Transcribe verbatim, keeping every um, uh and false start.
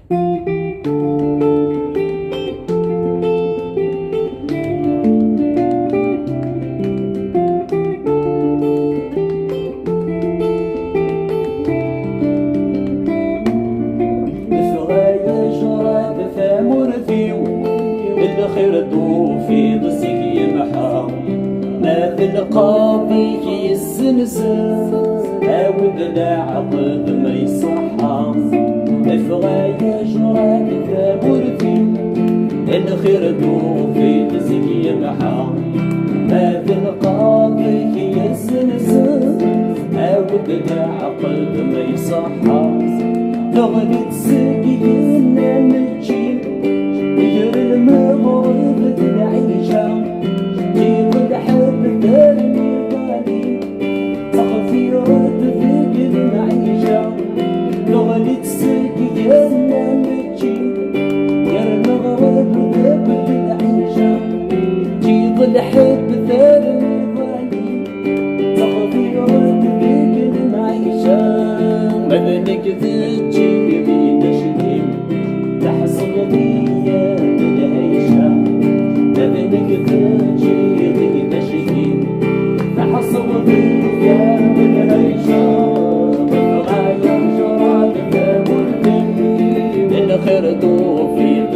Ffeɣ ay ajrad tamurt-iw, lxir tufiḍ seg yemḥa. Ma d lqaḍi-k yessenzen, awi-d leɛqed ma iṣeḥḥa. Ffeɣ ay ajrad tamurt-iw, lxir tufiḍ seg yemḥa. Ma d lqaḍi-k yessenzen, awi-d leɛqed ma iṣeḥḥa. Teɣli-d seg yigenni n lǧin, gar lmeɣreb d lɛica, tiṭ lḥebb tarmi ḍalim, ttexfiret deg lemɛica. Teɣli-d seg yigenni n lǧin, gar lmeɣreb d lɛica, tiṭ lḥebb tarmi ḍalim, ttexfiret deg lemɛica. Ma d nekk d ǧǧiɣ di daclim, tḥesbeḍ-iyi d lɛica. Ma d nekk d ǧǧiɣ di daclim, tḥesbeḍ-iyi d lɛica. Ɣaya jrad tamurt-im, lxir tufiḍ